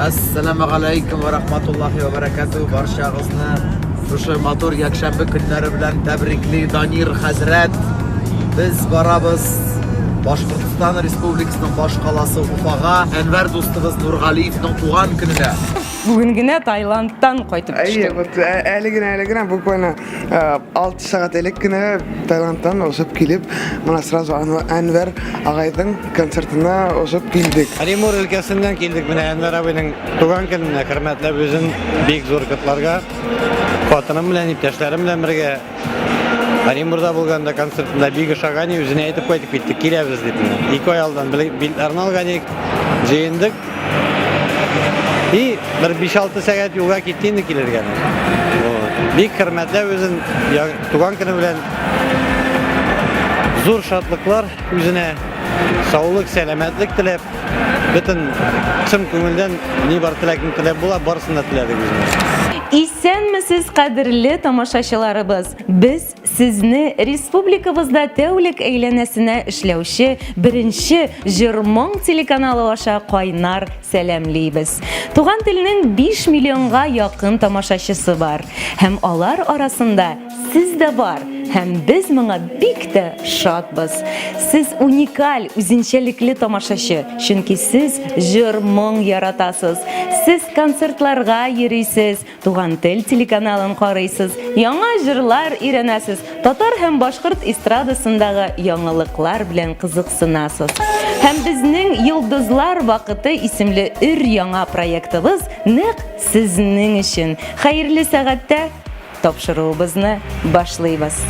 Әссәламегаләйкүм вә рахматуллахи вә бәрәкәтүһ. Барчагызны шушы матур якшәмбе көннәре белән тәбрикли Данир хәзрәт. Без барабыз Башкортстан Республикасының баш каласы Уфага, Әнвәр дустыбыз Нургалиевның туган көненә. Бүген генә Таиландтан кайтып Әйе, төштек. вот әле генә, әле генә буквально 6 сәгать элек кенә Таиландтан узып килеп, менә сразу Әнвәр агайның концертына узып килдек. Оренбур өлкәсеннән килдек менә Әнвәр абыйның туган көненә хөрмәтләп үзен бик зур котларга. Хатыным белән, иптәшләрем белән бергә Оренбурда булганда концертында бик ошаган, үзенә әйтеп кайтып киттек, киләбез дип. Ике ай алдан билетларны алган идек, җыендык. И бер 5-6 сәгать юлга китте инде килергә. Бик хөрмәтләп үзен туган көне белән зур шатлыклар үзенә, саулык, сәламәтлек теләп, бөтен чын күңелдән ни бар теләкне теләп була, барысын да теләдек үзенә. Исәнмесез, кадерле тамашачыларыбыз! Без Сезне республикабызда тәүлек әйләнәсенә эшләүче беренче Җыр-моң телеканалы аша кайнар сәламлибез. Туган телнең 5 миллионга якын тамашачысы бар. Һәм алар арасында сез дә бар. Һәм без моңа бик тә шатбыз. Сез уникаль, үзенчәлекле тамашачы, чөнки сез җыр-моң яратасыз. Сез концертларга йөрисез, Туган тел телеканалын карыйсыз, яңа җырлар өйрәнәсез, татар һәм башкорт эстрадасындагы яңалыклар белән кызыксынасыз. Һәм безнең Йолдызлар вакыты исемле өр-яңа проектыбыз нәкъ сезнең өчен. Хәерле сәгатьтә тапшыруыбызны башлыйбыз.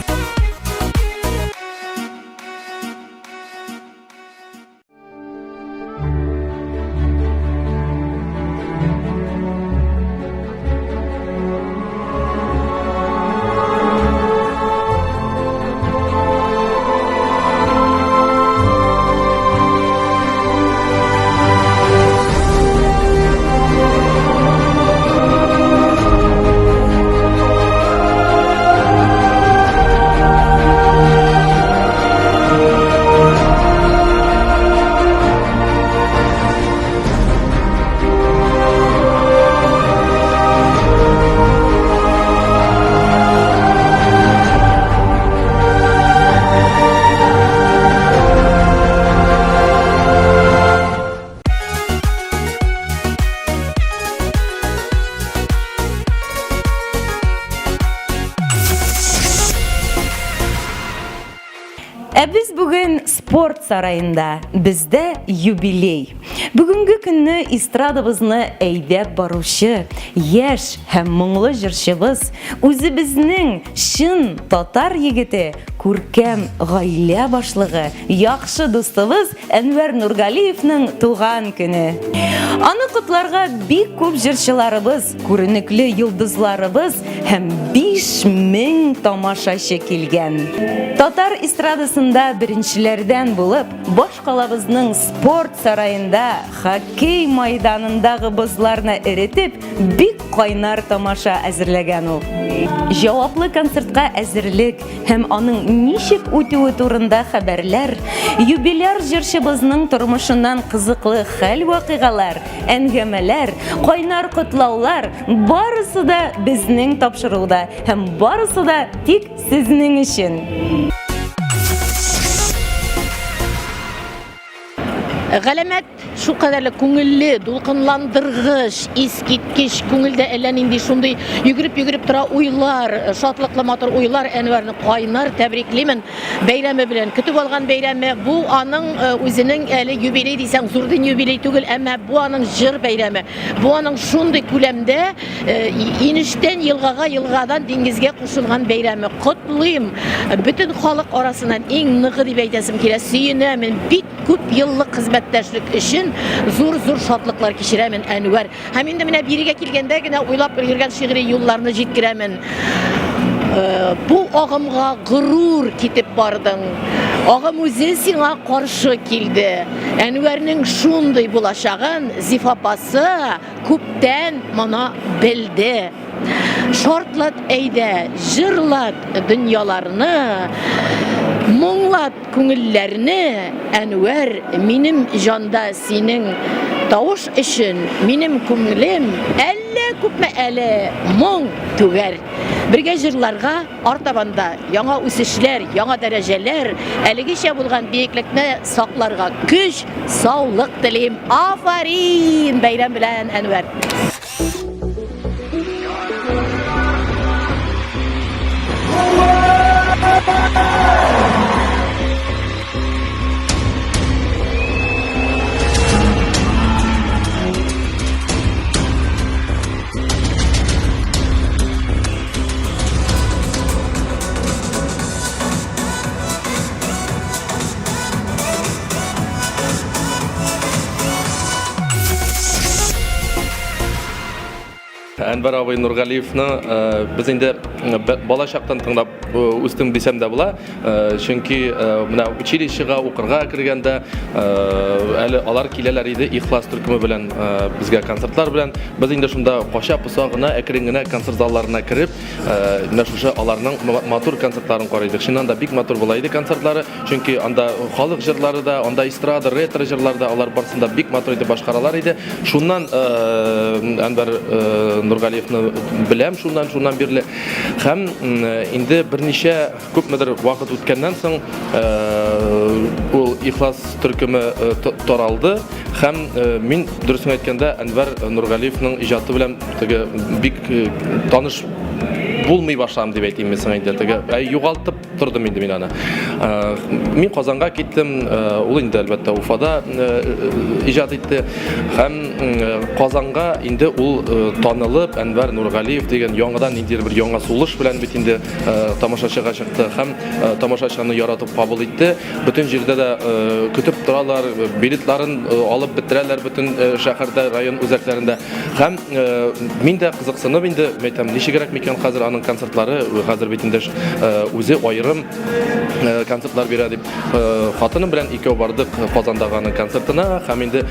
Ә без бүген спорт сараенда, бездә юбилей. Бүгенге көнне эстрадабызны әйдәп баручы, яшь һәм моңлы җырчыбыз, үзебезнең чын татар егете, күркәм гаилә башлыгы, яхшы дустыбыз Әнвәр Нургалиевның туган көне. Аны котларга бик күп җырчыларыбыз, күренекле йолдызларыбыз һәм 5000 тамашачы килгән. Татар эстрадасында беренчеләрдән булып, башкалабызның спорт сараенда хоккей майданындагы бозларны эретеп, бик кайнар тамаша әзерләгән ул. Җаваплы концертка әзерлек һәм аның ничек үтүе турында хәбәрләр, юбиляр җырчыбызның тормышыннан кызыклы хәл-вакыйгалар, әңгәмәләр, кайнар котлаулар, барысы да безнең тапшыруда һәм барысы да тик сезнең өчен. Галәмәт шулкадәрле күңелле, дулкынландыргыч, искиткеч, күңелдә әллә нинди шундый йөгереп-йөгереп тора уйлар, шатлыклы матур уйлар. Әнвәрне кайнар тәбриклимен бәйрәме белән. Көтеп алган бәйрәме бу аның э, үзенең әле юбилей дисәң, зурдин юбилей түгел, әмма бу аның җыр бәйрәме. Бу аның шундый күләмдә э, инештән елгага, елгадан диңгезгә кушылган бәйрәме. Котлыйм! Бөтен халык арасыннан иң ныгы дип әйтәсем килә. Сөенәмен, бик күп еллык хезмәттәшлек өчен зур-зур шатлыклар кичерәмен, Әнвәр. Һәм инде менә бирегә килгәндә генә уйлап өлгергән шигъри юлларны җиткерәмен. Э, бу агымга горур китеп бардың. Агым үзе сиңа каршы килде. Әнвәрнең шундый булачагын Зифа апасы күптән моны белде. Шартлат әйдә, җырлат дөньяларны, моңлат күңелләрне, Әнвәр, минем җанда синең Тавыш өчен минем күңелем әллә күпме әле моң түгәр. Бергә җырларга артабан да яңа үсешләр, яңа дәрәҗәләр, әлегечә булган биеклекне сакларга көч, саулык телим. Афәрин! Бәйрәм белән, Әнвәр! Әнвәр абый Нургалиевны э, без инде э, бала чактан тыңлап э, үстем дисәм дә була. Чөнки менә училищега укырга кергәндә әле алар киләләр иде Ихлас төркеме белән безгә концертлар белән. Без инде шунда кача поса гына әкрен генә концерт залларына кереп, менә шушы аларның матур концертларын карыйдык. Чыннан да бик матур була иде концертлары. Чөнки анда халык җырлары да, анда эстрада, ретро җырлар да, алар барысын да бик матур итеп башкаралар иде. Шуннан Әнвәр Нургалиевны беләм, шуннан шуннан бирле. Һәм инде берничә күпмедер вакыт үткәннән соң ул Ихлас төркеме таралды һәм мин дөресен әйткәндә Әнвәр Нургалиевның иҗаты белән теге бик таныш булмый башладым дип әйтим мин сиңа инде теге югалтып тордым инде мин аны. Э, мин Казанга киттем, э, ул инде әлбәттә Уфада э, иҗат итте һәм Казанга инде ул танылып Әнвәр Нургалиев дигән яңадан ниндидер бер яңа сулыш белән бит инде тамашачыга чыкты һәм тамашачы аны яратып кабул итте. Бөтен җирдә дә көтеп торалар, билетларын алып бетерәләр бөтен шәһәрдә, район үзәкләрендә. Һәм мин дә кызыксынып инде, әйтәм, ничегрәк микән хәзер аның концертлары, хәзер бит инде үзе аерым концертлар бирә дип. Хатыным белән икәү бардык Казандагы аның концертына һәм инде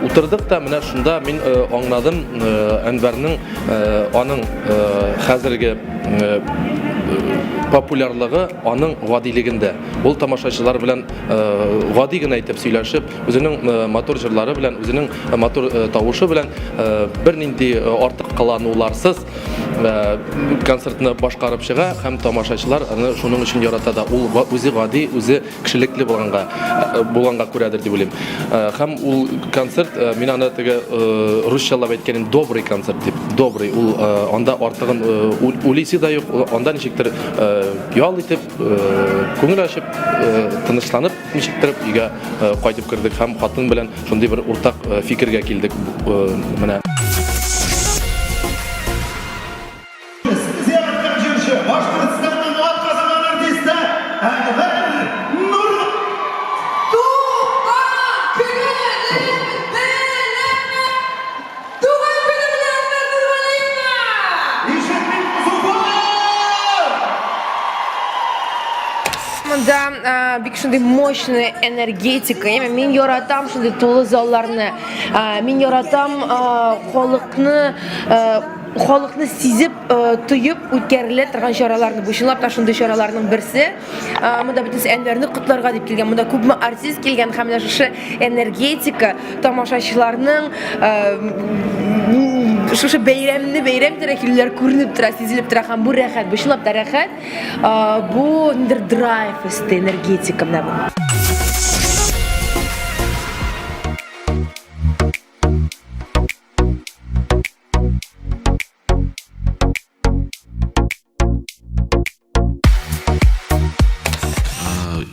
утырдык та менә шунда мин аңладым Әнвәрнең аның хәзерге популярлыгы аның гадилегендә. Ул тамашачылар белән гади генә итеп сөйләшеп, үзенең матур җырлары белән, үзенең матур тавышы белән бернинди артык кылануларсыз концертны башкарып чыга һәм тамашачылар аны шуның өчен ярата да. Ул үзе гади, үзе кешелекле булганга булганга күрәдер дип уйлыйм. Һәм ул концерт мин аны теге русчалап әйткәнем добрый концерт дип. Добрый. Ул анда артыгын уйлыйсы да юк, анда ничектер ял итеп, күңел ачып, тынычланып ничектер өйгә кайтып кердек һәм хатын белән шундый бер уртак фикергә килдек менә. Зияраткан җырчы, Башкортстанның атказанган артисты Әнвәр Нур. Туган көнең белән! Туган көне белән, Әнвәр Нургалиевна! Ишетмим, Зуфар! Монда бик шундый мощный энергетика. Яме мин яратам шундый тулы залларны. Мин яратам халыкны халыкны сизеп, тоеп үткәрелә торган чараларны. Бу чынлап та шундый чараларның берсе. Монда бөтенесе Әнвәрне котларга дип килгән. Монда күпме артист килгән һәм менә шушы энергетика тамашачыларның шушы бәйрәмне бәйрәм итәргә килүләр күренеп тора, сизелеп тора һәм бу рәхәт, бу чынлап та рәхәт. Бу ниндидер драйв өсте, энергетика менә бу.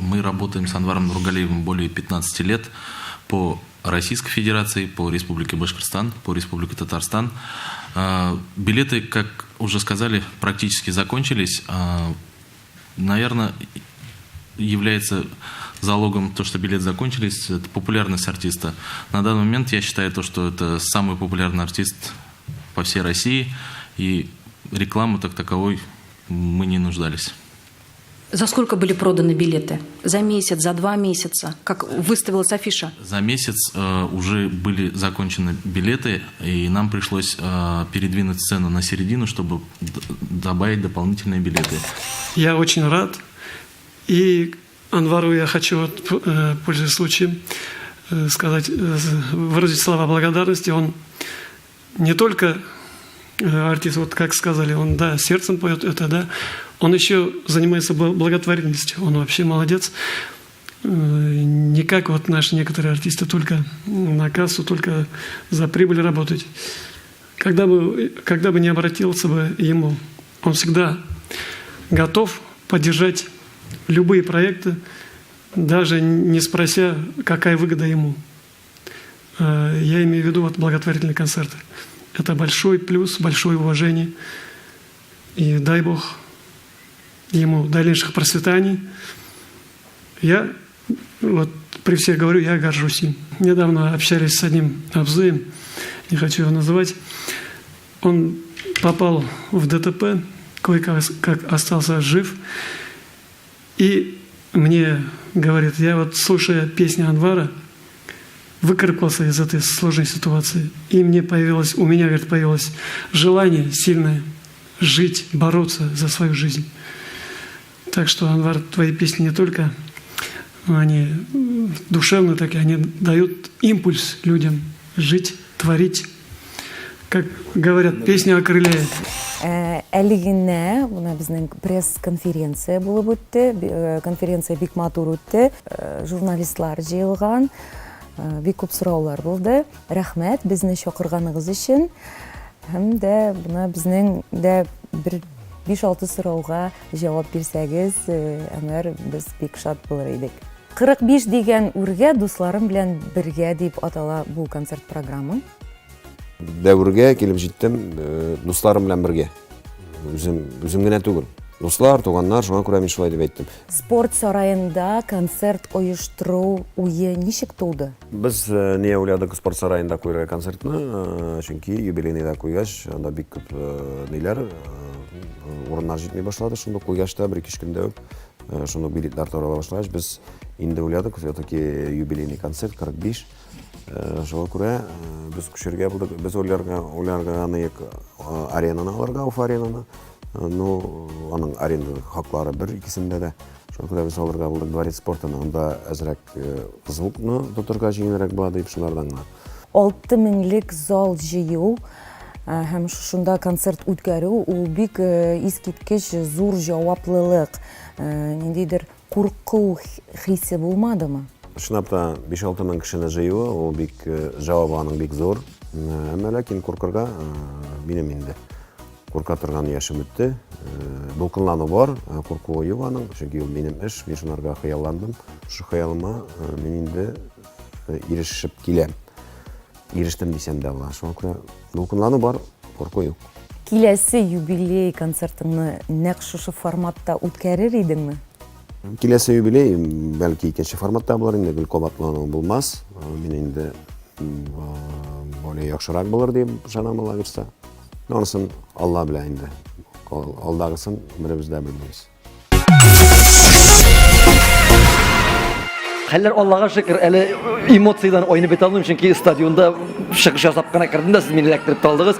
Мы работаем с Анваром Нургалиевым более 15 лет по Российской Федерации, по Республике Башкортостан, по Республике Татарстан. Билеты, как уже сказали, практически закончились. Наверное, является залогом то, что билеты закончились, это популярность артиста. На данный момент я считаю то, что это самый популярный артист по всей России, и рекламы так таковой мы не нуждались. За сколько были проданы билеты? За месяц, за два месяца? Как выставилась афиша? За месяц э, уже были закончены билеты, и нам пришлось э, передвинуть цену на середину, чтобы добавить дополнительные билеты. Я очень рад. И Анвару я хочу, вот, пользуясь случаем, сказать, выразить слова благодарности. Он не только артист, вот как сказали, он, да, сердцем поет это, да, он еще занимается благотворительностью, он вообще молодец. Не как вот наши некоторые артисты, только на кассу, только за прибыль работать. Когда бы, когда бы не обратился бы ему, он всегда готов поддержать любые проекты, даже не спрося, какая выгода ему. Я имею в виду вот благотворительные концерты. Это большой плюс, большое уважение. И дай Бог ему дальнейших процветаний. Я вот при всех говорю, я горжусь им. Недавно общались с одним абзыем, не хочу его называть. Он попал в ДТП, кое-как остался жив. И мне говорит, я вот слушая песни Анвара, выкарабкался из этой сложной ситуации. И мне появилось, у меня, говорит, появилось желание сильное жить, бороться за свою жизнь. Так что, Анвар, твои песни не только они душевные такие, они дают импульс людям жить, творить. Как говорят, песня окрыляет. Әле генә менә безнең пресс-конференция булып үтте. Конференция бик матур үтте. Журналистлар җыелган. Бик күп сораулар булды. Рәхмәт безне чакырганыгыз өчен. Һәм дә менә безнең дә бер 5-6 сорауга җавап бирсәгез, Әнвәр, без бик шат булыр идек. 45 дигән үргә дусларым белән бергә дип атала бу концерт программа. Дәвергә килеп җиттем, дусларым белән бергә. Үзем, үзем генә түгел. Дуслар, туганнар, шуңа күрә мин шулай дип әйттем. Спорт сараенда концерт оештыру уе ничек туды? Без не уйладык спорт сараенда куярга концертны, чөнки юбилейныйда куйгач, анда бик күп ниләр, урыннар җитми башлады. Шунда куйгач та бер-ике көндә үк шундук билетлар тарала башлагач, без инде уйладык, все-таки юбилейный концерт 45. Шуңа күрә без күчәргә булдык. Без уйларга уйларга идек аренаны алырга, Уфа аренаны. Ну, аның аренда хаклары бер икесендә дә. Шуңа күрә без алырга булдык Дворец спортын. Анда әзрәк звукны тотырга җиңелрәк була дип шулардан гына. 6 меңлек зал җыю һәм шушында концерт үткәрү ул бик искиткеч зур җаваплылык. Ниндидер Курку хисе булмадымы? Чынлап та, 5-6 мең кешене җыюы, ул бик җавабы аның бик зур. Әмма ләкин куркырга минем инде курка торган яшем үтте. Дулкынлану бар, куркуы юк аның, чөнки ул минем эш, мин шунарга хыялландым. Шушы хыялыма мин инде ирешеп киләм. Ирештем дисәм дә була. Шуңа күрә дулкынлану бар, курку юк. Киләсе юбилей концертыңны нәкъ шушы форматта үткәрер идеңме? Киләсе юбилей, бәлки, икенче форматта булыр инде, гел кабатлану булмас. Мин инде более яхшырак булыр дип ышанам, Алла бирсә. Анысын Алла белә инде. Алдагысын беребез дә белмибез. Хәлләр Аллага шөкер, әле эмоциядән айнып бетә алмыйм, чөнки стадионда чыгыш ясап кына кердем дә, сез мине эләктереп тә алдыгыз.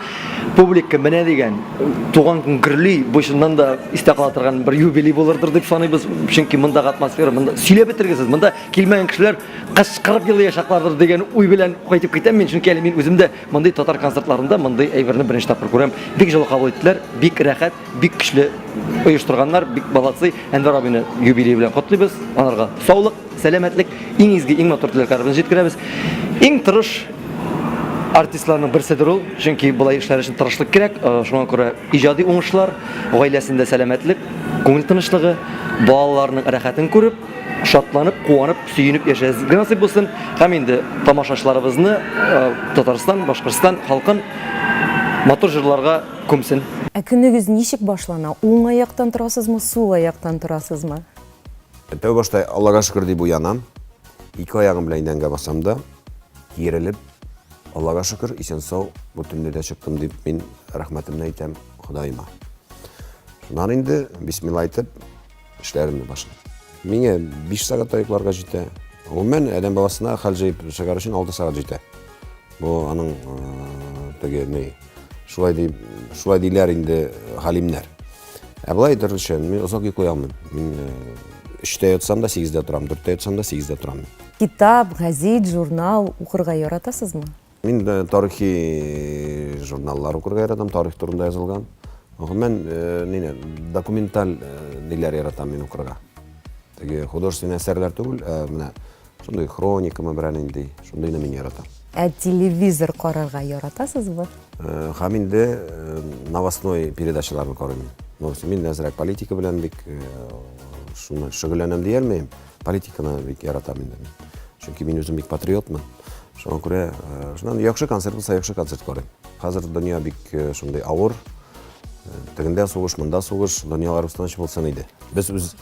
Публика менә дигән, туган көн гөрли, бу чыннан да истә кала торган бер юбилей булырдыр дип саныйбыз, чөнки мондагы атмосфера, монда сөйләп бетергесез, монда килмәгән кешеләр кычкырып елаячаклардыр дигән уй белән кайтып китәм мин, чөнки әле мин үзем дә мондый татар концертларында мондый әйберне беренче тапкыр күрәм. Бик җылы кабул иттеләр, бик рәхәт. Бик көчле оештырганнар, бик молодцы. Әнвәр абыйны юбилей белән котлыйбыз. Анарга саулык, сәламәтлек, иң изге, иң матур теләкләребезне җиткерәбез. Иң тырыш артистларның берседер ул, чөнки болай эшләр өчен тырышлык кирәк. Шуңа күрә иҗади уңышлар, гаиләсендә сәламәтлек, күңел тынычлыгы, балаларының рәхәтен күреп, шатланып, куанып, сөенеп яшәгез насыйп булсын. Һәм инде тамашачыларыбызны, Татарстан, Башкортстан халкын матур җырларга күмсен. Ә көнегез ничек башлана? Уң аяктан торасызмы, сул аяктан торасызмы? Тәү башта Аллага шөкер дип уянам. Ике аягым белән идәнгә басам да, киерелеп, Аллага шөкер, исән-сау бу төнне дә чыктым дип мин рәхмәтемне әйтәм Ходаема. Шуннан инде бисмилла әйтеп, Эшләремне башлыйм. Миңа 5 сәгать та йокларга җитә. Гомумән, адәм баласына хәл җыеп чыгар өчен 6 сәгать җитә. Бу аның теге ни, шулай дип, шулай диләр инде галимнәр. Ә болай төрлечә, мин озак йоклый алмыйм. Мин. Өчтә ятсам да, сигездә торам, дүрттә ятсам да, сигездә торам. Китап, гәзит, журнал укырга яратасызмы? Мин тарихи журналлар укырга яратам, тарих турында язылган. Гомумән, нине, документаль ниләр яратам мин укырга. Теге художественный әсәрләр түгел, ә менә шундый хроникамы берәр нинди, шундыйны мин яратам. Ә телевизор карарга яратасызмы? Һәм инде новостной передачаларны карыйм мин. Новости. Мин әзрәк политика белән бик шуны шөгыльләнәм дия алмыйм. Политиканы бик яратам инде мин. Чөнки мин үзем бик патриотмын. Шуңа күрә шуннан яхшы концерт булса, яхшы концерт карыйм. Хәзер дөнья бик шундый авыр. Тегендә сугыш, монда сугыш, дөньяларыбыз тыныч булсын иде. Без үз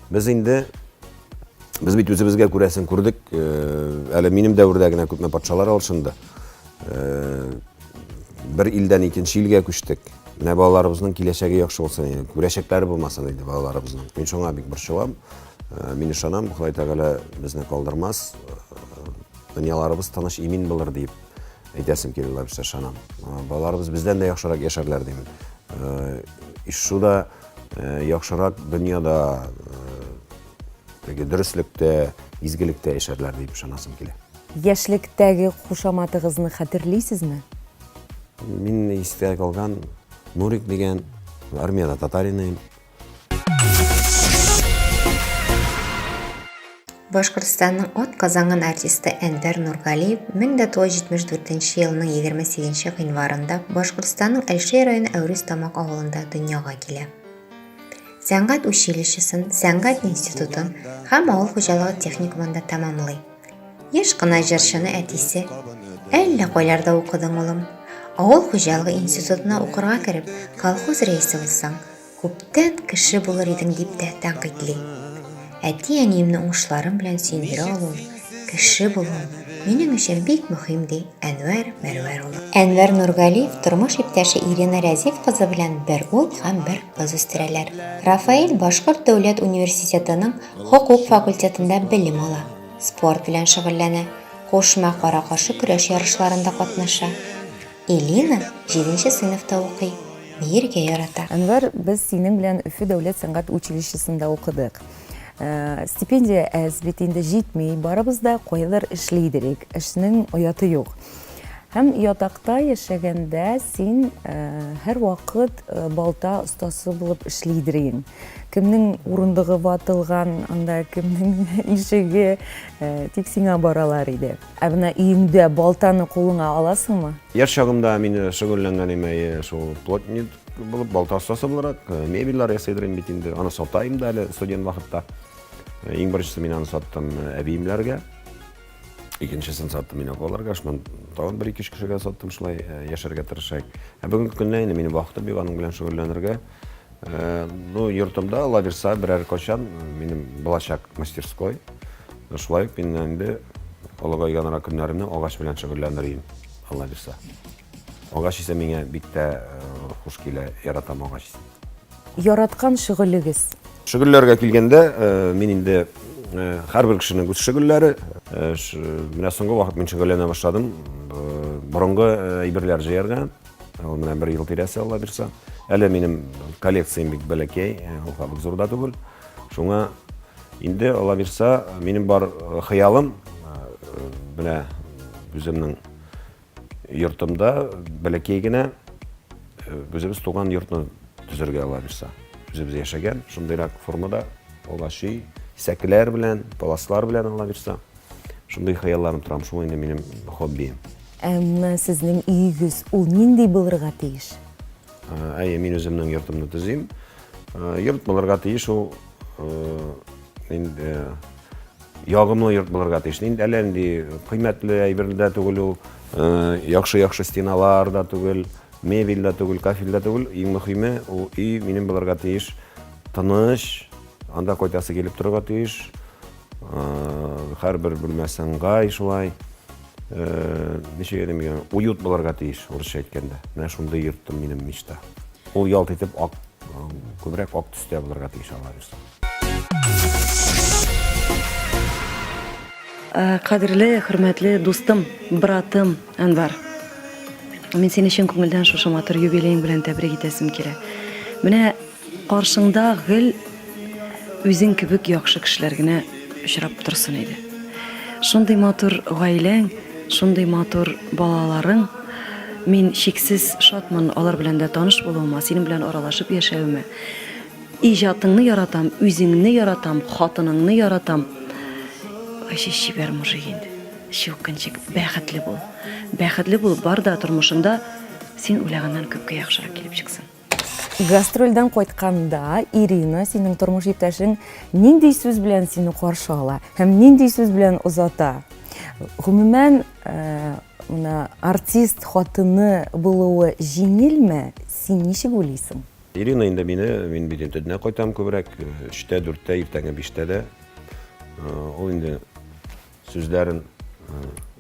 без инде без бит үзебезгә күрәсен күрдек. Әле минем дәвердә генә күпме патшалар алышынды. Бер илдән икенче илгә күчтек. Менә балаларыбызның киләчәге яхшы булсын иде, күрәчәкләре булмасын иде балаларыбызның. Мин шуңа бик борчылам. Мин ышанам, Ходай Тәгалә безне калдырмас. Дөньяларыбыз тыныч, имин булыр дип әйтәсем килә, алла бирсә, ышанам. Балаларыбыз бездән дә яхшырак яшәрләр дим. Ишу да яхшырак дөньяда, теге дөреслектә, изгелектә яшәрләр дип ышанасым килә. Яшьлектәге кушаматыгызны хәтерлисезме? Мин истә калган Нурик дигән, армиядә татарин идем. Башкортстанның атказанган артисты Әнвәр Нургалиев 1974 елның 28 гыйнварында Башкортстанның Әлшәй районы Әүрүз Тамак авылында дөньяга килә. Сәнгать училищесын, сәнгать институтын һәм авыл хуҗалыгы техникумын да тәмамлый. Еш кына җырчыны әтисе, Әллә кайларда укыдың, улым. Авыл хуҗалыгы институтына укырга кереп, колхоз рәисе булсаң, күптән кеше булыр идең, дип тә тәнкыйтьли. Әти-әниемне уңышларым белән сөендерә алуым, кеше булуым минем өчен бик мөһим, ди Әнвәр Мәрвәр улы. Әнвәр Нургалиев тормыш иптәше Ирина Рәзиф кызы белән бер ул һәм бер кыз үстерәләр. Рафаэль Башкорт дәүләт университетының хокук факультетында белем ала. Спорт белән шөгыльләнә, кушма кара-каршы көрәш ярышларында катнаша. Элина җиденче сыйныфта укый, биергә ярата. Әнвәр, без синең белән Өфе дәүләт сәнгать училищесында укыдык. Стипендия әз бит инде, җитми, барыбыз да каядыр эшли идек, эшнең ояты юк. Һәм ятакта яшәгәндә син һәрвакыт балта остасы булып эшли идең. Кемнең урындыгы ватылган, анда кемнең ишеге, тик сиңа баралар иде. Ә менә өеңдә балтаны кулыңа аласыңмы? Яшь чагымда мин шөгыльләнгән идем, әйе, шул плотник булып, балта остасы буларак, мебельләр ясый идем бит инде. Аны сата идем дә әле студент вакытта. Иң беренчесе мин аны саттым әбиемләргә. Икенчесен саттым мин апаларга, шуннан тагын бер ике кешегә саттым, шулай э, яшәргә тырышайк. Ә бүгенге көндә инде минем вакытым юк аның белән шөгыльләнергә. Э, ну, йортымда Алла бирса, берәр кайчан э, минем булачак мастерской. Шулай ук мин инде олыгайганрак көннәремне агач белән шөгыльләнер идем, Алла бирса. Агач исе миңа бик тә хуш килә, яратам агач исен. Яраткан шөгылегез? Шөгыльләргә килгәндә, мин инде һәрбер кешенең үз шөгыльләре. Менә соңгы вакыт мин шөгыльләнә башладым. Борынгы әйберләр җыярга. Ул менә бер ел тирәсе, Алла бирса. Әле минем коллекциям бик бәләкәй, ул бик зур да түгел. Шуңа инде, Алла бирса, минем бар хыялым, менә үземнең Йортымда бәләкәй генә үзебез туган йортны төзергә Алла бирса. Үзебез яшәгән шундыйрак формада, агач өй, сәкеләр белән, паласлар белән Алла бирса. Шундый хыялланып торам, шул инде минем хоббием. Ә менә сезнең өегез ул нинди булырга тиеш? Әйе, мин үземнең йортымны төзим. Йорт булырга тиеш ул инде Ягымлы йорт булырга тиеш. Инде әллә нинди кыйммәтле әйбер дә түгел ул, яхшы-яхшы стеналар да түгел, мебель дә түгел, кафель дә түгел. Иң мөһиме, ул өй минем булырга тиеш тыныч, анда кайтасы килеп торырга тиеш. Һәрбер бүлмәсе ыңгай шулай. Ничек әйтим икән, уют булырга тиеш, урысча әйткәндә. Менә шундый йортым минем мечта. Ул ялт итеп ак, күбрәк ак төстә булырга тиеш, Алла бирса. Э, кадерле, хөрмәтле дустым, братым Әнвар. Мин сине чын күңелдән шушы матур юбилеең белән тәбрик итәсем килә. Менә каршыңда гел Үзең кебек яхшы кешеләр генә очрап торсын иде. Шундый матур гаиләң, шундый матур балаларың. Мин чиксез шатмын алар белән дә таныш булуыма, синең белән аралашып яшәвемә. Иҗатыңны яратам, үзеңне яратам, хатыныңны яратам. Вообще чибәр мужик инде. Щелкунчик, бәхетле бул. Бәхетле бул, бар да тормышыңда син уйлаганнан күпкә яхшырак килеп чыксын. Гастрольдән кайтканда Ирина, синең тормыш иптәшең, нинди сүз белән сине каршы ала һәм нинди сүз белән озата? Гомумән, э, менә артист хатыны булуы җиңелме? Син ничек уйлыйсың? Ирина инде мине, мин бит инде төнлә кайтам күбрәк, өчтә, дүрттә, иртәнге биштә дә. Ул инде сүзләрен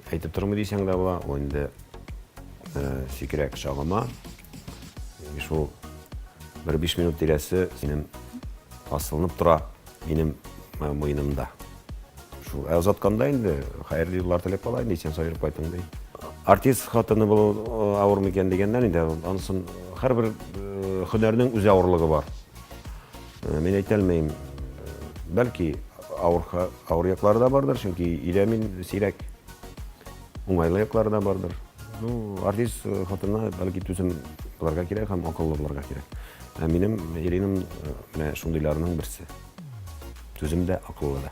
әйтеп тормый дисәң дә була, ул инде сикерә кочагыма. Шул бер биш минут тирәсе минем асылынып тора минем муенымда. Шул ә озатканда инде хәерле юллар теләп кала инде, исән сау йөреп кайтың ди. Артист хатыны булу э, авыр микән дигәннән инде анысын һәрбер э, һөнәрнең үз авырлыгы бар. Э, мин әйтә алмыйм. Бәлки авыр авыр яклары да бардыр, чөнки өйдә мин сирәк. Уңайлы яклары да бардыр. Ну, артист хатынына бәлки түзем булырга кирәк һәм акыллы булырга кирәк. Ә минем Иринам менә шундыйларның берсе. Түзем дә, акыллы да.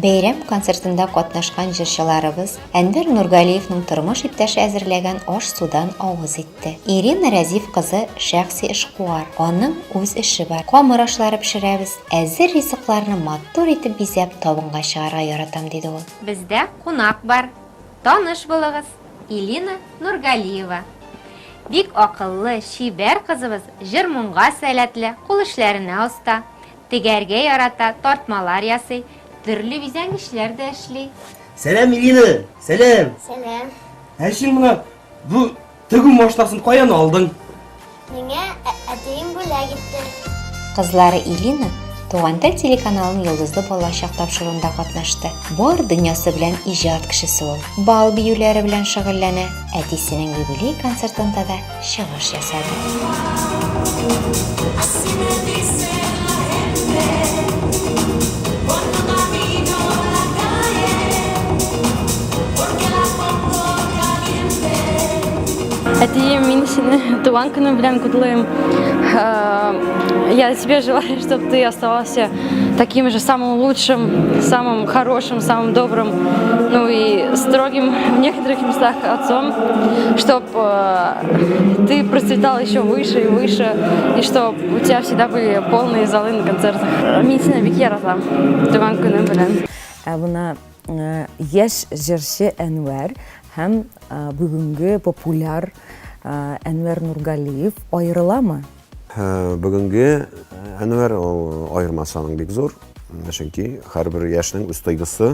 Бәйрәм концертында катнашкан җырчыларыбыз Әнвәр Нургалиевның тормыш иптәше әзерләгән аш-судан авыз итте. Ирина Рәзиф кызы шәхси эшкуар, аның үз эше бар. Камыр ашлары пешерәбез, әзер ризыкларны матур итеп бизәп табынга чыгарга яратам, диде ул. Бездә кунак бар. Таныш булыгыз, Илина Нургалиева. Бик акыллы, чибәр кызыбыз җыр-моңга сәләтле, кул эшләренә оста. Тегәргә ярата, тартмалар ясый, төрле бизәнгечләр дә эшли. Сәлам, Ирина! Сәлам! Сәлам! Ә син менә бу тегү машинасын каян алдың? Миңа әтием бүләк итте. Кызлары Илина Туган тел телеканалының Йолдызлы балачак тапшыруында катнашты. Бар дөньясы белән иҗат кешесе ул. Бал биюләре белән шөгыльләнә, әтисенең юбилей концертында да чыгыш ясады. Әтием, мин сине туган көнең белән котлыйм. Э, я тебе желаю, чтобы ты оставался таким же самым лучшим, самым хорошим, самым добрым, ну и строгим в некоторых местах отцом, чтобы э, ты процветал еще выше и выше, и чтобы у тебя всегда были полные залы на концертах. Мин сине бик яратам. Туган көнең белән. Ә менә э, яшь җырчы Әнвәр һәм бүгенге популяр Әнвәр Нургалиев аерыламы? Бүгенге Әнвәр ул аермасы аның бик зур. Чөнки һәрбер яшьнең үз тойгысы.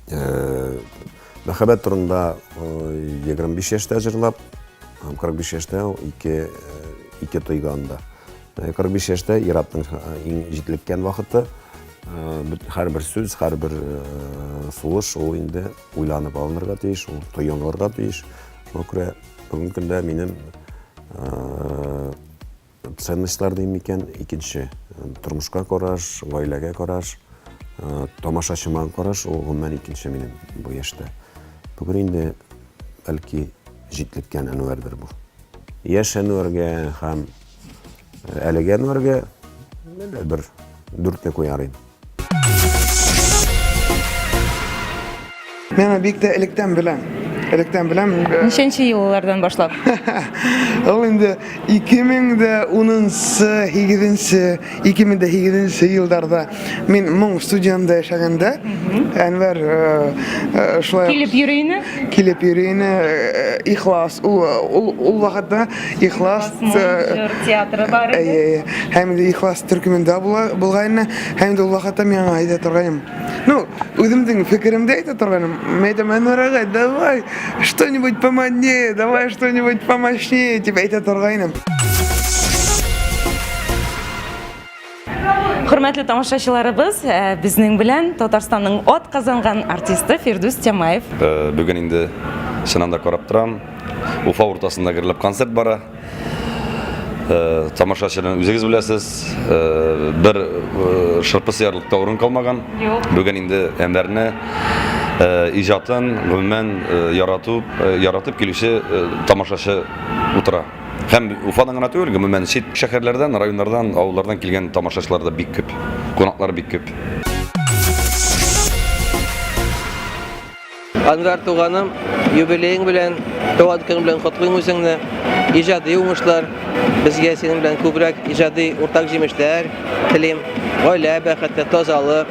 Мәхәббәт турында 25 яшьтә җырлап, 45 яшьтә ул ике ике тойгы анда. 45 яшьтә ир-атның иң җитлеккән вакыты. Һәрбер сүз, һәрбер сулыш ул инде уйланып алынырга тиеш, ул тоелырга тиеш. Шуңа күрә бүгенге көндә минем ценностьлар дим микән, икенче тормышка караш, гаиләгә караш, тамашачыма караш, ул гомумән икенче минем бу яшьтә. Бүген инде бәлки җитлеккән Әнвәрдер бу. Яшь Әнвәргә һәм әлеге Әнвәргә бер дүртне куяр идем. Мин аны бик тә электән беләм. Электән беләм. Ничәнче еллардан башлап? Ул инде 2010-нчы, 8-нче, 2008 елларда мин моң студиямдә яшәгәндә Әнвәр э, э, шулай Килеп йөри ине? Килеп йөри ине, э, Ихлас. Ул ул ул вакытта Ихлас җыр театры бар иде. Әйе, һәм инде Ихлас төркемендә була булгайны. Һәм инде ул вакытта мин аңа әйтә торгайным. Ну, үземнең фикеремдә әйтә торганым. Мин әйтәм, Әнвәр агай, давай что-нибудь помоднее, давай что-нибудь помощнее, дип әйтә торгайным. Хөрмәтле тамашачыларыбыз, э, безнең белән Татарстанның ат казанган артисты Фирдүс Тямаев. Э, бүген инде чыннан да карап торам. Уфа уртасында гөрләп концерт бара. Тамашачыны үзегез беләсез, бер шырпы сыярлык та урын калмаган. Бүген инде Әнвәрне иҗатын, гомумән, ярату, яратып килүче тамашачы утыра. Һәм Уфадан гына түгел, гомумән, чит шәһәрләрдән, районнардан, авыллардан килгән тамашачылар да бик күп, кунаклар бик күп. Анвар туганым, юбилеең белән, туган көнең белән котлыйм үзеңне. Иҗади уңышлар, безгә синең белән күбрәк иҗади уртак җимешләр телим. Гаилә бәхете, тазалык.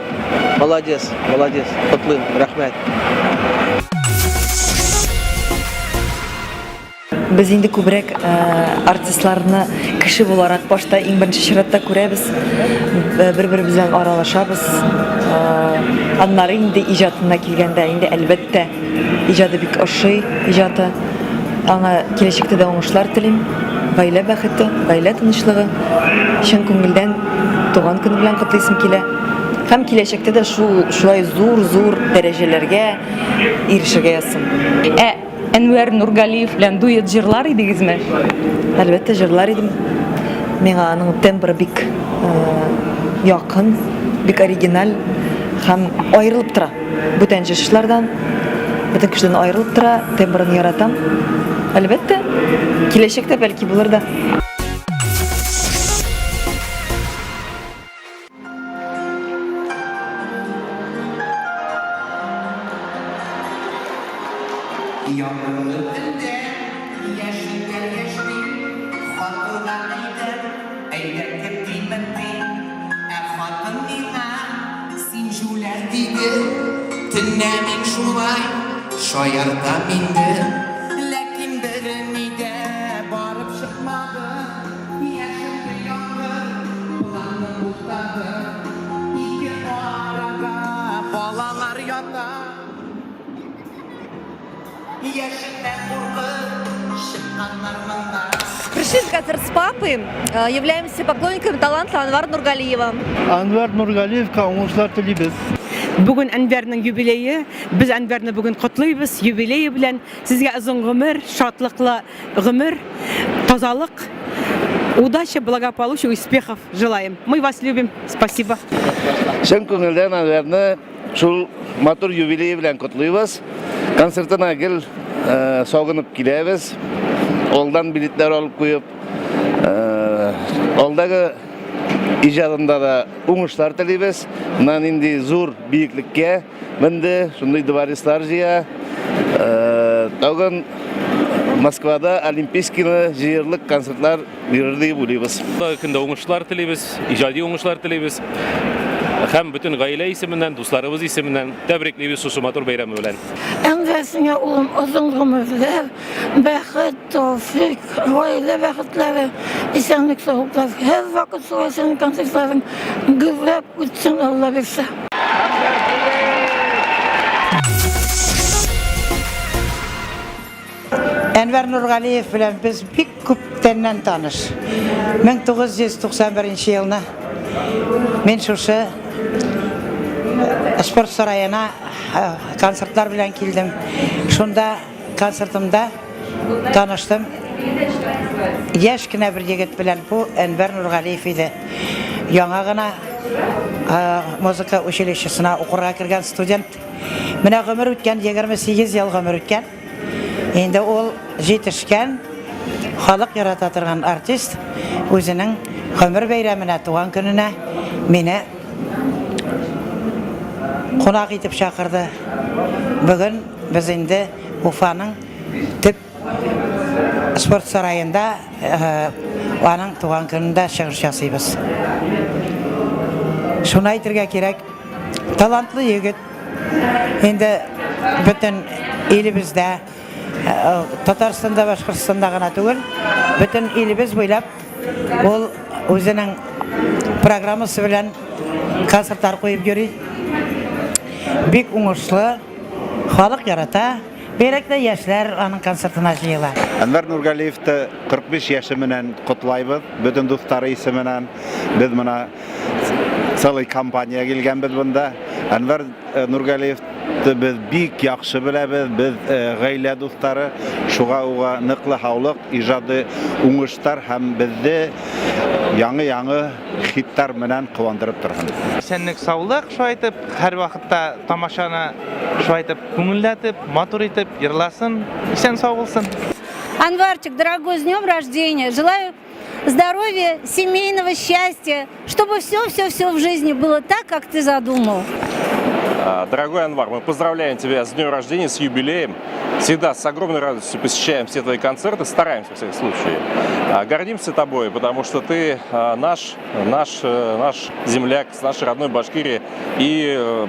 Молодец, молодец. Котлыйм, рәхмәт. Без инде күбрәк артистларны кеше буларак башта иң беренче чиратта күрәбез, бер-беребез белән аралашабыз. Аннары инде иҗатына килгәндә, инде әлбәттә, иҗаты бик ошый, иҗаты. Аңа киләчәктә дә уңышлар телим. Гаилә бәхете, гаилә тынычлыгы. Чын күңелдән туган көне белән котлыйсым килә. Һәм киләчәктә дә шул шулай зур-зур дәрәҗәләргә ирешергә язсын. Ә Әнвәр Нургалиев белән дуэт җырлар идегезме? Әлбәттә, җырлар идем. Миңа аның тембры бик якын, бик оригиналь һәм аерылып тора. Бүтән җырчылардан, бүтән кешедән аерылып тора, тембрын яратам. Әлбәттә, киләчәктә бәлки булыр да. Яңгырлы төндә яшьләр яшьли, Хатынга әйтәм, әйдә кертимен ди. Ә хатын миңа, син җүләр диде. Төнлә мин шулай шаяртам инде. Ләкин берни дә барып чыкмады. Яшенле яңгыр планны бутады. Ике арада балалар ята. Яшеннән куркып чыкканнар монда. Пришли на концерт с папой, э, являемся поклонниками таланта Анвара Нургалиева. Анвар Нургалиевка уңышлар телибез. Бүген Әнвәрнең юбилее. Без Әнвәрне бүген котлыйбыз юбилее белән. Сезгә озын гомер, шатлыклы гомер, тазалык, удачи, благополучия, успехов желаем. Мы вас любим. Спасибо. Чын күңелдән Әнвәрне шул матур юбилее белән котлыйбыз. Концертына гел э, сагынып киләбез. Алдан билетлар алып куеп, э, алдагы иҗадында да уңышлар телибез. Менә нинди зур биеклеккә Менде, шундый дворецлар җыя. Э, тагын Москвада Олимпийскийны җыерлык концертлар бирер дип уйлыйбыз. Алдагы көндә уңышлар телибез, иҗади уңышлар телибез. Һәм бөтен гаилә исеменнән, дусларыбыз исеменнән тәбриклибез шушы матур бәйрәме белән. Әнвәр сиңа улым озын гомерләр, бәхет, тәүфик, гаилә бәхетләре, исәнлек саулыклар. Һәрвакыт шулай синең концертларың гөрләп үтсен, Алла бирсә. Әнвәр Нургалиев белән без бик күптәннән таныш. 1991 елны мин шушы э, спорт сараена э, концертлар белән килдем. Шунда концертымда таныштым. Яшь кенә бер егет белән бу Әнвәр Нургалиев иде. Яңа гына музыка училищесына укырга кергән студент. Менә гомер үткән, 28 ел гомер үткән. Инде ул җитешкән, халык ярата торган артист үзенең гомер бәйрәменә, туган көненә мине кунак итеп чакырды. Бүген без инде Уфаның төп спорт сараенда аның туган көнендә чыгыш ясыйбыз. Шуны әйтергә кирәк, талантлы егет. Инде бөтен илебездә, Татарстанда, Башкортстанда гына түгел, бөтен илебез буйлап ул үзенең программасы белән концертлар куеп йөри. Бик уңышлы. Халык ярата, бигрәк тә яшьләр аның концертына җыела. Әнвәр Нургалиевты 45 яше менән котлайбыз, бөтен дуслары исеменнән. Без мына целый компания килгәнбез монда. Әнвәр Нургалиевны без бик яхшы беләбез, без гаилә дуслары, шуга уга ныклы һаулык, иҗади уңышлар һәм безне яңы-яңы хитлар белән куандырып торсын. Исәнлек, саулык, шулай итеп, һәрвакытта тамашаны шулай итеп күңелләтеп, матур итеп йырласын, исән-сау булсын. Анварчик, дорогой, с днем рождения! Желаю здоровья, семейного счастья, чтобы все-все-все в жизни было так, как ты задумал. Дорогой Анвар, мы поздравляем тебя с днем рождения, с юбилеем. Всегда с огромной радостью посещаем все твои концерты, стараемся, во всяком случае. Гордимся тобой, потому что ты наш, наш, наш земляк с нашей родной Башкирии и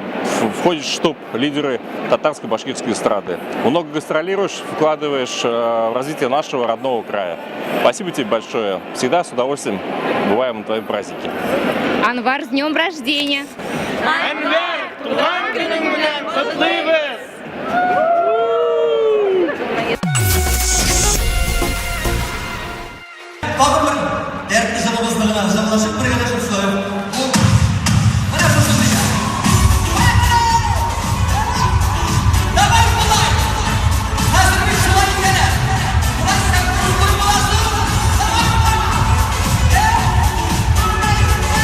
входишь в топ-лидеры татарско-башкирской эстрады. Много гастролируешь, вкладываешь в развитие нашего родного края. Спасибо тебе большое. Всегда с удовольствием бываем на твоем празднике. Анвар, с днем рождения! Әнвәр, туган көнең белән котлыйбыз! Тагын бер дәртле җырыбызны гына җырлашып бергәләшеп шулай ук бу менә шушы көйгә. Давай болай! Хәзер бит шулай итәләр. Болай сән крутой буласың. Давай болай!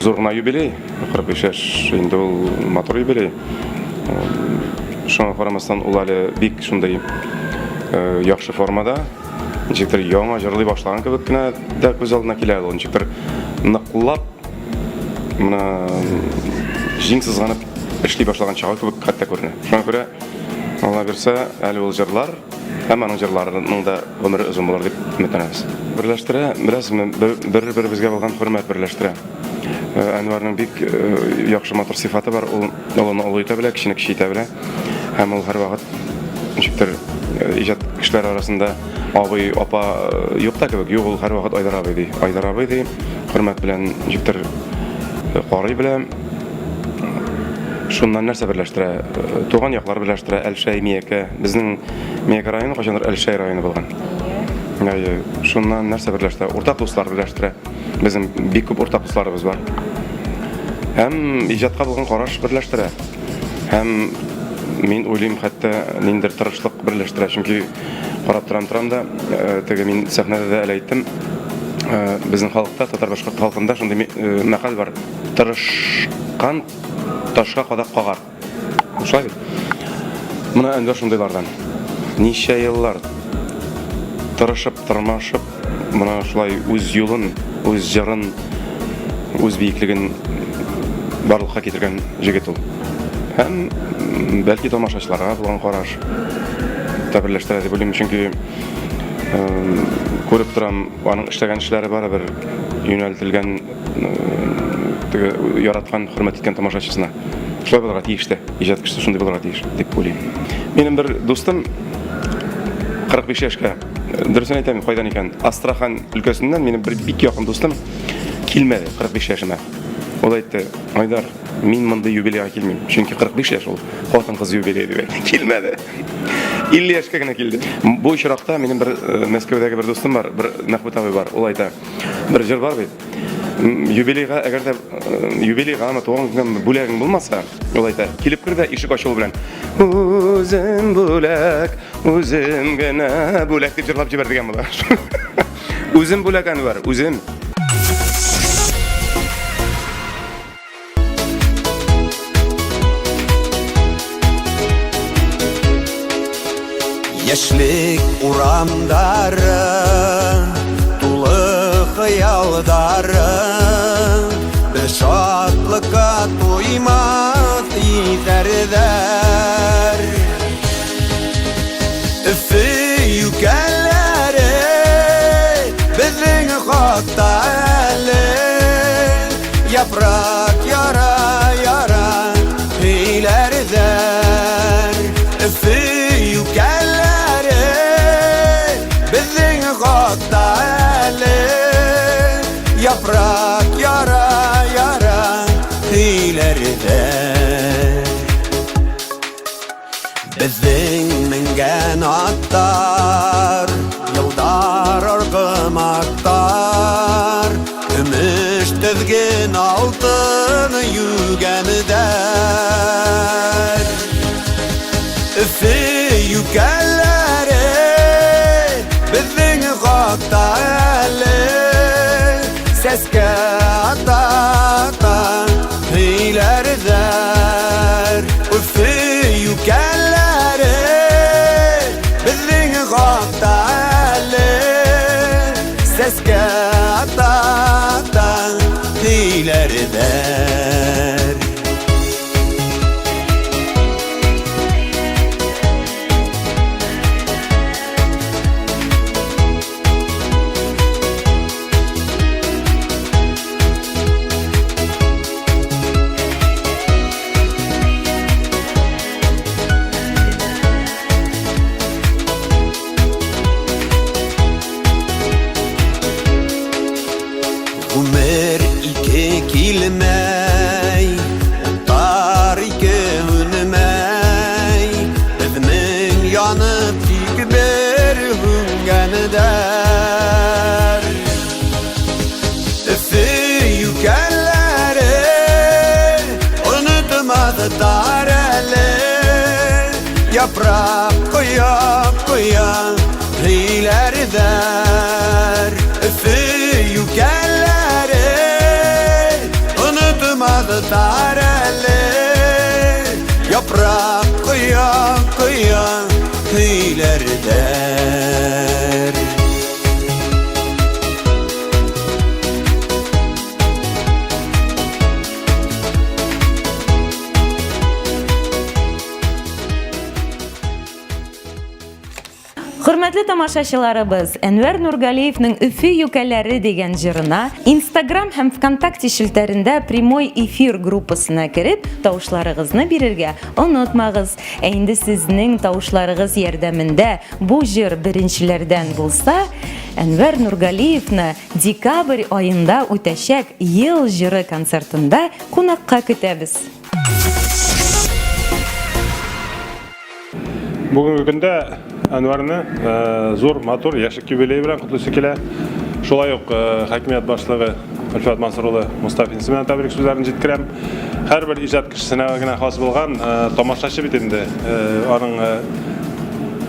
Зур гына юбилей, 45 яшь инде ул матур юбилей. Шуңа карамастан ул әле бик шундый яхшы формада. Ничектер яңа җырлый башлаган кебек кенә дә күз алдына килә ул. Ничектер ныклап менә җиң сызганып эшли башлаган чагы кебек хәтта күренә. Шуңа күрә Алла бирсә, әле ул җырлар һәм аның җырларының да гомере озын булыр дип өметләнәбез. Берләштерә, беләсезме, бер-беребезгә булган хөрмәт берләштерә. Әнвәрнең бик яхшы матур сыйфаты бар, ул олыны олы итә белә, кечене кече итә белә. Һәм ул һәрвакыт ничектер иҗат кешеләре арасында абый, апа юк та кебек, юк, ул һәрвакыт Айдар абый ди. Айдар абый ди, хөрмәт белән ничектер карый белә. Шуннан нәрсә берләштерә? Туган яклар берләштерә, Әлшәй, Миякә. Безнең Миякә районы кайчандыр Әлшәй районы булган. Әйе, шуннан нәрсә берләштерә? Уртак дуслар берләштерә. Безнең бик күп уртак дусларыбыз бар. Һәм иҗатка булган караш берләштерә. Һәм мин уйлыйм, хәтта ниндидер тырышлык берләштерә, чөнки карап торам торам да, э, теге мин сәхнәдә дә әле әйттем, э, безнең халыкта, татар-башкорт халкында шундый э, мәкаль бар: тырышкан ташка кадак кагар. Шулай бит? Менә Әнвәр шундыйлардан. Ничә еллар тырышып, тырмашып, менә шулай үз юлын, үз җырын, үз биеклеген барлыкка китергән җегет ул. Һәм бәлки тамашачыларга булган караш та берләштерә дип уйлыйм, чөнки күреп торам, аның эшләгән эшләре барыбер юнәлтелгән теге яраткан, хөрмәт иткән тамашачысына. Шулай булырга тиеш тә. Иҗат кешесе шундый булырга тиеш дип уйлыйм. Минем бер дустым 45 яшькә, дөресен әйтәм, кайдан икән? Астрахань өлкәсеннән минем бер бик якын дустым килмәде 45 яшемә. Ул әйтте, Айдар, мин мондый юбилейга килмим, чөнки 45 яшь ул хатын-кыз юбилее дип әйтте. Килмәде. 50 яшькә генә килде. Бу очракта минем бер Мәскәүдәге бер дустым бар, бер Мәхмүт абый бар. Ул әйтә, бер җыр бар бит. Юбилейга, әгәр дә юбилейгамы, туган көнгәме бүләгең булмаса, ул әйтә, килеп кер дә ишек ачылу белән үзем бүләк, үзем генә бүләк дип җырлап җибәр дигән була. Үзем бүләк, Әнвәр, үзем. Яшьлек урамдары тулы хыялдары Без шатлыкка туймас итәрдәр Өфе юкәләре безнең хакта әле Яфрак яра яра көйләрдәр Өфе юкәләре безнең хакта әле Яфрак яра. Менгән аттар, елдар аргымактар, Көмеш тезген алтын йүгәндәр. Өфе юкәләре безнең хакта әле Сәскә ата-ата һөйләрҙәр. Өфе юкәләре безнең хакта әле Сәскә ата-ата һөйләрҙәр. Гомер ике килмәй, утлар ике үнмәй, Безнең янып тик бер һүнгәндәр. Өфе юкәләре онытмадылар әле, Яфрак коя-коя һөйләрҙәр. Өфе юкәләре онытмадылар әле, Яфрак коя-коя һөйләрҙәр. Хөрмәтле тамашачыларыбыз, Әнвәр Нургалиевның Өфе юкәләре дигән җырына Instagram һәм ВКонтакте челтәрендә прямой эфир группасына кереп, тавышларыгызны бирергә онытмагыз. Ә инде сезнең тавышларыгыз ярдәмендә бу җыр беренчеләрдән булса, Әнвәр Нургалиевны декабрь аенда үтәчәк Ел җыры концертында кунакка көтәбез. Бүгенге көндә Әнвәрне зур, матур яшьлек юбилее белән котлыйсы килә. Шулай ук хакимият башлыгы Өлфәт Мансур улы Мустафин исеменнән тәбрик сүзләрен җиткерәм. Һәрбер иҗат кешесенә генә хас булган тамашачы бит инде аның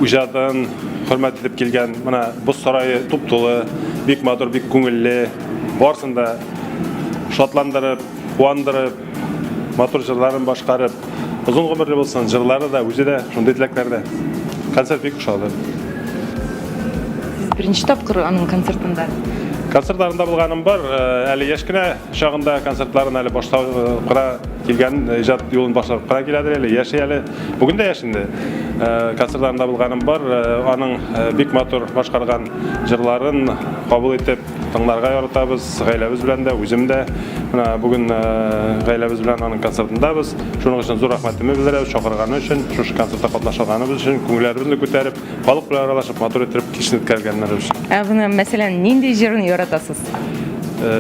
иҗатын хөрмәт итеп килгән. Менә боз сарае туп-тулы, бик матур, бик күңелле. Барсын да шатландырып, куандырып, Матур җырларын башкарып, озын гомерле булсын, җырлары да, үзе дә шундый теләкләрдә. Концерт бик ошады. Сез беренче тапкыр аның концертында? Концертларында булганым бар. Әле яшь кенә чагында концертларын әле башлап кына килгән, иҗат юлын башлап кына киләдер әле, яши әле. Бүген дә яшь инде. Концертларында булганым бар. Аның бик матур башкарган җырларын кабул итеп, Тыңларга яратабыз, гаиләбез белән дә, үзем дә. Менә бүген гаиләбез белән аның концертындабыз. Шуның өчен зур рәхмәтемне белдерәбез, чакырганы өчен, шушы концертта катнаша алганыбыз өчен, күңелләребезне күтәреп, халык белән аралашып, матур иттереп кичне үткәргәннәре өчен. Ә менә, мәсәлән, нинди җырын яратасыз?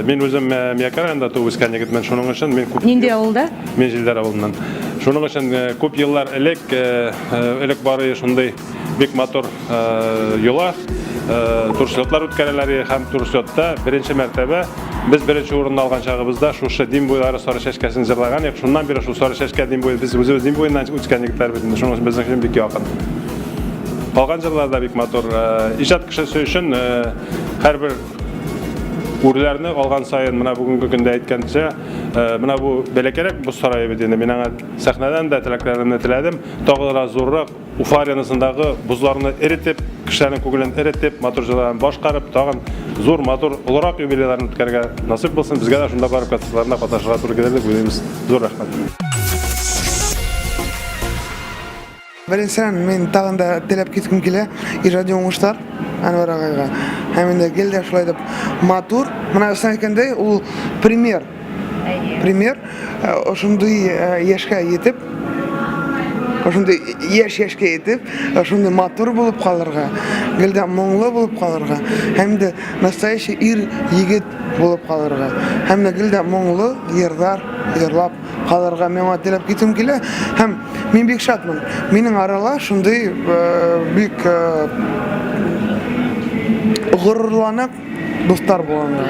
Мин үзем Миякә районында туып үскән егетмен, шуның өчен мин күп Нинди авылда? Мин Җилдәр авылыннан. Шуның өчен күп еллар элек, элек бары шундый бик матур йола турслетлар үткәрәләр һәм турслетта беренче мәртәбә без беренче урынны алган чагыбызда шушы Дим буйлары сары чәчкәсен җырлаган идек. Шуннан бирле шул сары чәчкә Дим буе без үзебез Дим буеннан үскән егетләр бит инде, шуның өчен безнең өчен бик якын. Калган җырлар да бик матур. Иҗат кешесе өчен һәрбер үрләрне алган саен, менә бүгенге көндә әйткәнчә, менә бу бәләкәйрәк боз сарае бит инде. Мин аңа сәхнәдән дә теләкләремне теләдем. Тагы да зуррак Уфа аренасындагы бозларны эретеп, кешеләрнең күңелен эретеп, матур җырларын башкарып, тагын зур, матур, олырак юбилейларын үткәрергә насыйп булсын. Безгә дә шунда барып концертларында катнашырга туры килер дип уйлыйбыз. Зур рәхмәт. Беренчедән, мин тагын да теләп киткем килә, иҗади уңышлар Әнвәр агайга. Һәм инде гел дә шулай дип матур. Менә син әйткәндәй, ул пример. Пример, ошондый яшькә җитеп, ошондый яшь яшькә җитеп, ошондый матур булып калырга, гел дә моңлы булып калырга, һәм дә настоящий ир егет булып калырга, һәм дә гел дә моңлы җырлар. җырлап калырга миңа теләп китүм килә һәм мин бик шатмын. Минем арала шундый бик горурланып дуслар булганга.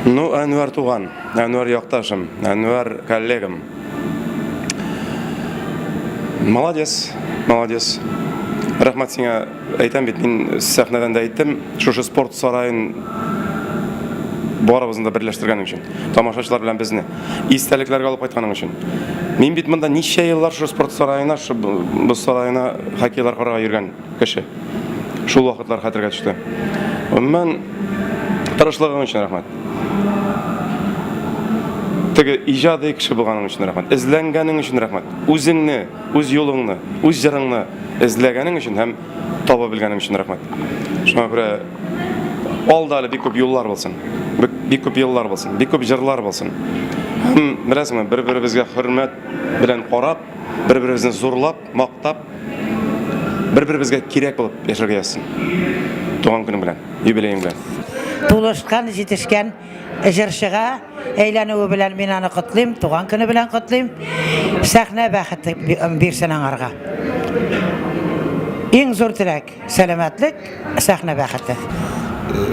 Ну, Әнвәр туган, Әнвәр якташым, Әнвәр коллегам. Молодец, молодец. Рәхмәт сиңа, әйтәм бит, мин сәхнәдән дә әйттем, шушы спорт сараен барыбызны да берләштергәнең өчен, тамашачылар белән безне истәлекләргә алып кайтканың өчен. Мин бит монда ничә еллар шушы спорт сараена, шушы боз сараена хоккейлар карарга йөргән кеше. Шул вакытлар хәтергә төште. Гомумән, тырышлыгың өчен рәхмәт. Теге иҗади кеше булганың өчен рәхмәт. Эзләнгәнең өчен рәхмәт. Үзеңне, үз юлыңны, үз җырыңны эзләгәнең өчен һәм таба белгәнең өчен рәхмәт. Шуңа күрә алда әле бик күп юллар булсын. Бик күп еллар булсын, бик күп җырлар булсын. Һәм беләсеңме, бер-беребезгә хөрмәт белән карап, бер-беребезне зурлап, мактап, бер-беребезгә кирәк булып яшәргә язсын. Туган көнең белән, юбилеең белән. Тулышкан, җитешкән җырчыга әйләнүе белән мин аны котлыйм, туган көне белән котлыйм. Сәхнә бәхете бирсен аңарга. Иң зур теләк, сәламәтлек, сәхнә бәхете.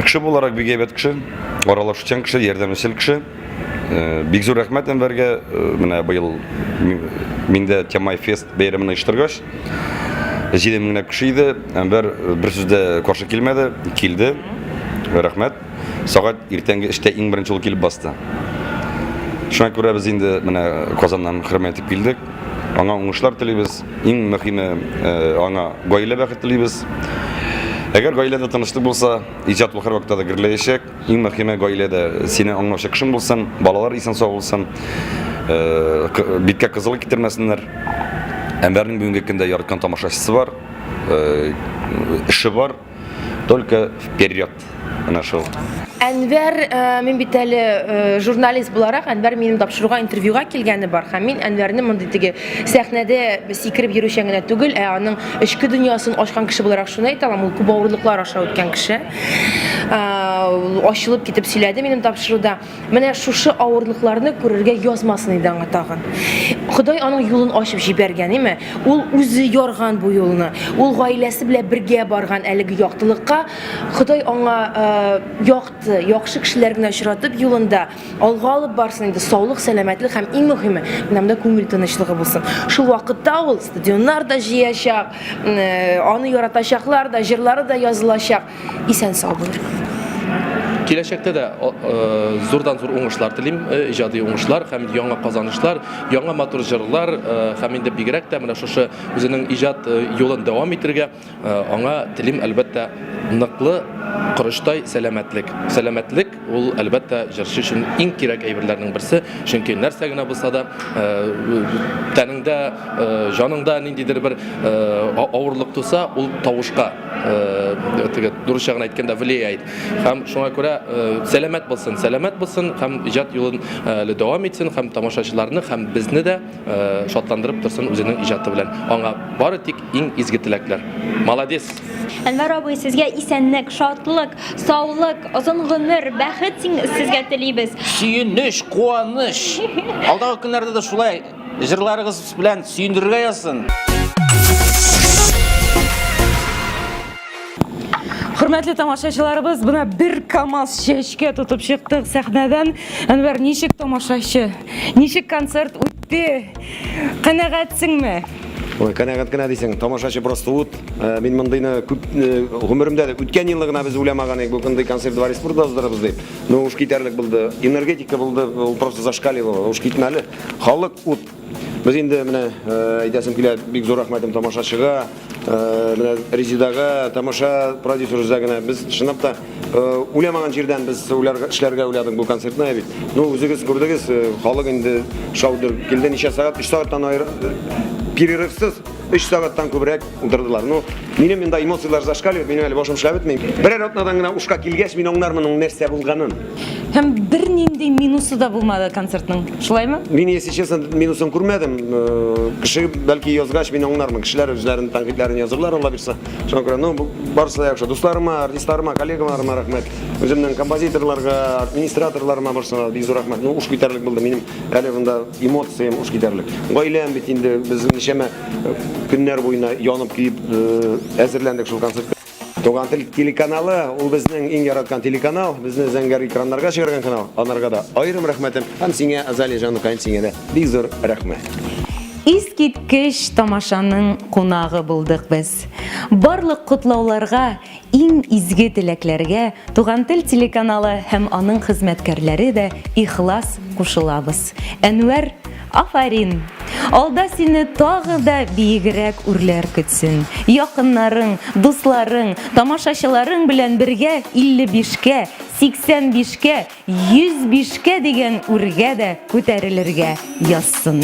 Кеше буларак бик әйбәт кеше, аралашучан кеше, ярдәмчел кеше. Э, бик зур рәхмәт Әнвәргә. Э, менә быел мин дә Тямай фест бәйрәмен оештыргач, 7 меңләп кеше иде. Әнвәр э, бер сүз дә каршы килмәде, килде. Рәхмәт. Сәгать иртәнге эштә иң беренче ул килеп басты. Шуңа күрә без инде менә Казаннан хөрмәт итеп килдек. Аңа уңышлар телибез. Иң мөһиме, аңа гаилә бәхет телибез. Әгәр гаиләдә тынычлык булса, иҗат ул һәрвакытта да гөрләячәк. Иң мөһиме гаиләдә сине аңлаучы кешең булсын, балалар исән-сау булсын, э, биткә кызыл китермәсеннәр. Әнвәрнең бүгенге көндә яраткан тамашачысы бар, э, эше бар. Только вперед. Менә шул. Әнвәр, э, мин бит әле э, журналист буларак, Әнвәр минем тапшыруга интервьюга килгәне бар һәм мин Әнвәрне мондый теге сәхнәдә сикереп йөрүчән генә түгел, ә аның эчке дөньясын ачкан кеше буларак шуны әйтә алам, ул күп авырлыклар аша үткән кеше. Ачылып китеп сөйләде минем тапшыруда. Менә шушы авырлыкларны күрергә язмасын иде аңа тагын. Ходай аның юлын ачып җибәргән, име? Ул үзе ярган бу юлны. Ул гаиләсе белән бергә барган әлеге яктылыкка. Ходай аңа якты, яхшы кешеләр генә очратып юлында алга алып барсын инде, саулык, сәламәтлек һәм иң мөһиме, менә монда күңел тынычлыгы булсын. Шул вакытта ул стадионнар да җыячак, аны яратачаклар да, җырлары да язылачак. Исән-сау булыр. Киләчәктә дә зурдан-зур уңышлар телим, иҗади уңышлар һәм яңа казанышлар, яңа матур җырлар һәм инде бигрәк тә менә шушы үзенең иҗат юлын дәвам итергә аңа телим, әлбәттә, ныклы корычтай сәламәтлек. Сәламәтлек ул, әлбәттә, җырчы өчен иң кирәк әйберләрнең берсе, чөнки нәрсә генә булса да, тәнеңдә, җаныңда ниндидер бер авырлык туса, ул тавышка теге дурыча гына әйткәндә влияет. Һәм шуңа күрә сәламәт булсын, сәламәт булсын һәм иҗат юлын әле дәвам итсен һәм тамашачыларны һәм безне дә шатландырып торсын үзенең иҗаты белән. Аңа бары тик иң изге теләкләр. Молодец! Әнвәр абый, сезгә исәнлек, шатлык, саулык, озын гомер, бәхет сезгә телибез. Сөенеч, куаныч. Алдагы көннәрдә дә шулай Җырларыгыз белән сөендерергә язсын. Хөрмәтле тамашачыларыбыз, менә бер КАМАЗ чәчкә тотып чыктык сәхнәдән. Әнвәр, ничек тамашачы? Ничек концерт үтте? Канәгатьсеңме? Ой, канәгать кенә дисең, тамашачы просто ут. Э, мин мондыйны күп э, гомеремдә дә үткән елны гына без уйламаган идек, бу мондый концерт Дворец спорта уздырырбыз дип. Ну уж китәрлек булды. Энергетика булды, ул просто зашкаливала, уж китмәле. Халык ут. Без инде менә э, әйтәсем килә, бик зур рәхмәтем тамашачыга, э, менә Резидага, тамаша продюсер үзәгенә. Без чынлап та э, уйламаган җирдән без уйларга, эшләргә уйладык бу концертны бит. Ну, үзегез күрдегез, халык инде шаудыр килде ничә сәгать, 3 сәгатьтән аер перерывсыз 3 сәгатьтән күбрәк утырдылар. Ну, минем инде эмоцияләр зашкаливает, минем әле башым эшләп бетми. Берәр атнадан гына ушка килгәч, мин аңлармын аның нәрсә булганын. Һәм бернинди минусы да булмады концертның, шулаймы? Мин, если честно, минусын күрмәдем. Э, кеше бәлки язгач, мин аңлармын. Кешеләр үзләренең тәнкыйтьләрен язырлар, Алла бирса. Шуңа күрә, ну, барысы да яхшы. Дусларыма, артистларыма, коллегаларыма рәхмәт. Үземнең композиторларга, администраторларыма барысына бик зур рәхмәт. Ну, уш китәрлек булды. Минем әле монда эмоциям уш китәрлек. Гаиләм бит инде без ничәмә э, көннәр буена янып көеп э, әзерләндек шул концертка. Туган тел телеканалы, ул безнең иң яраткан телеканал, безне зәңгәр экраннарга чыгарган канал. Анарга да аерым рәхмәтем. Һәм сиңа, Азалия җаныкаем, сиңа дә бик зур рәхмәт. Искиткеч тамашаның кунагы булдык без. Барлык котлауларга, иң изге теләкләргә Туган тел телеканалы һәм аның хезмәткәрләре дә ихлас кушылабыз. Әнвәр, афәрин! Алда сине тагы да биегрәк үрләр көтсен. Якыннарың, дусларың, тамашачыларың белән бергә 55 кә, 85 кә, 105 кә дигән үргә дә күтәрелергә язсын.